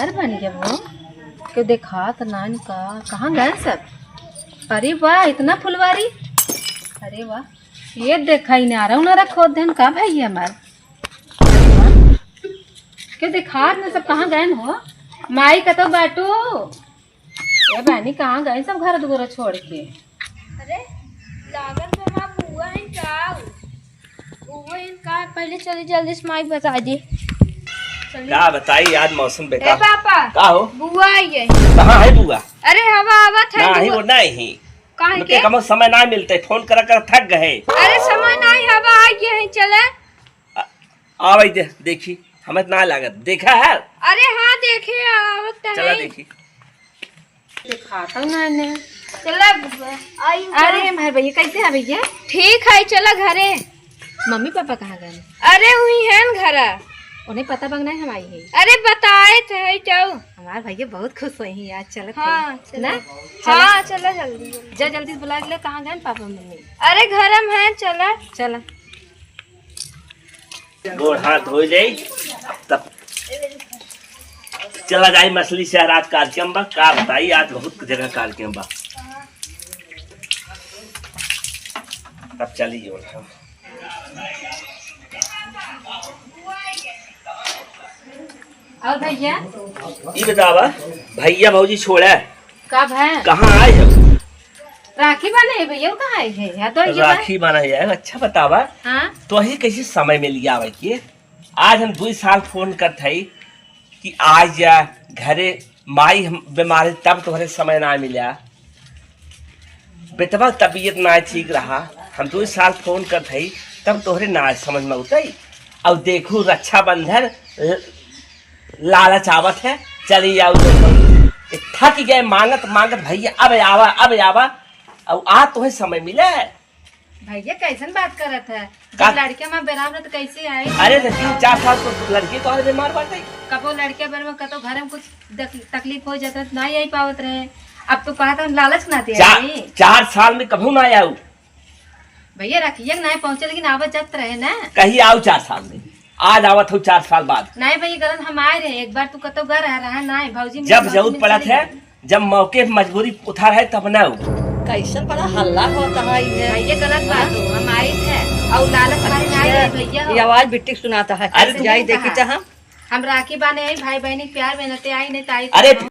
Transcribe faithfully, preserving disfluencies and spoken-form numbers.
अरे बन गया वो, क्यों देखात नान का, कहाँ गए सब? अरे वाह, इतना फुलवारी। अरे वाह, ये देखा ही नारा उनारा खोद देन का भाई हमार। क्यों देखात ना सब, कहाँ गए हो? माई का तो बाटू। ए बहनी, कहाँ गए सब घर दुआर छोड़ के? अरे, लागल बा, माँ, बुआ है का? बुआ है का? पहले चली जल्दी से माई बता दी। चली। का बताई, आज मौसम ए बेकार। पापा, का हो? बुआ आई है। कहाँ है बुआ? अरे, हवा आवत है, नहीं, बुआ। वो नहीं। काहे उनके के? कमो समय ना मिलते, फोन कर कर थक गए। अरे, समय नहीं, हवा आई है, चले। आ-, आवै दे, देखी, हमें ना लागत। देखा है? अरे हाँ, देखे, आवत तो चला है। देखी। देखाता ना ने। चला बुआ, आई अरे चला। हमारे भैया, कैसे है भैया? ठीक है, चला घरे। मम्मी पापा कहाँ गए? अरे हुई है न घरा। उन्हें पता बंग नहीं हम आई है। अरे बताए थे है जाओ। हमारे भैया बहुत खुश हुए हैं आज, चलत हाँ, है। चला। ना? हाँ, चला जल्दी, जल्दी। जा जल्दी बुला ले, कहाँ गए पापा मम्मी? अरे घर में है, चला। चला। गोड़ हाथ धोई ले, तब चला जाई मछली शहर। आज कार्यक्रम बा, का बताई, आज बहुत जगह कार्यक्रम बा। तब चली जो हम। और भैया? ई बतावा, भैया भौजी छोड़ा, कब है? कहाँ आए हो? राखी बान्हे है भैया, वो कहाँ आए है? यहाँ तो ये बा। राखी बान्हे है, अच्छा बतावा। हाँ? तो ही कैसे समय मिल गया भाई के? आज हम दुई साल फोन करत हई कि आ जा घरे, माई हम बीमार है, तब तोहरे समय ना मिला। बेटवा तबीयत ना ठीक रहा, हम दुई साल फोन करत हई, तब तोहरे ना समझ में उतई। अब देखू रक्षाबंधन ल-, लालच आवत है, चली जाऊ तो हम। ए, थक गए मांगत मांगत भैया, अब आवा, अब आवा। अब आ तोहे समय मिले। भैया कैसन बात करत है? का? जब लड़के में बेराम रहे तो कैसे आए? अरे तो तीन चार साल तो लड़के तो आज बीमार बाटे। कबो लड़के बेर में कतो घर में कुछ दक-, तकलीफ हो जाता तो नहीं आई पावत रहे। अब तो कहत हम लालच ना दे चार, रही। चार साल में कभू ना आऊ। भैया रखिए ना पहुँचे, लेकिन आवत जात रहे ना। कहीं आऊ चार साल में, आज आवत हो चार साल बाद। नहीं भैया, गलत हम आए रहे, एक बार तू कतो गा रहा, रहा ना है, भौजी मेरी जब मौसी जरूरत मिल पड़त चली है, गई। जब मौके पे मजबूरी उठा रहे तब ना हो। कैसन बड़ा हल्ला होता है ये? भैया गलत बात हो, हम आए थे और लालच मारे ना आए भैया हो। ये आवाज बिट्टी सुनाता है, अरे कैसे तू जाई देखी कहाँ? तो हम। हम राखी बान्हे आई, भाई बहनी के प्यार में नते आई नहीं तो आई अरे तो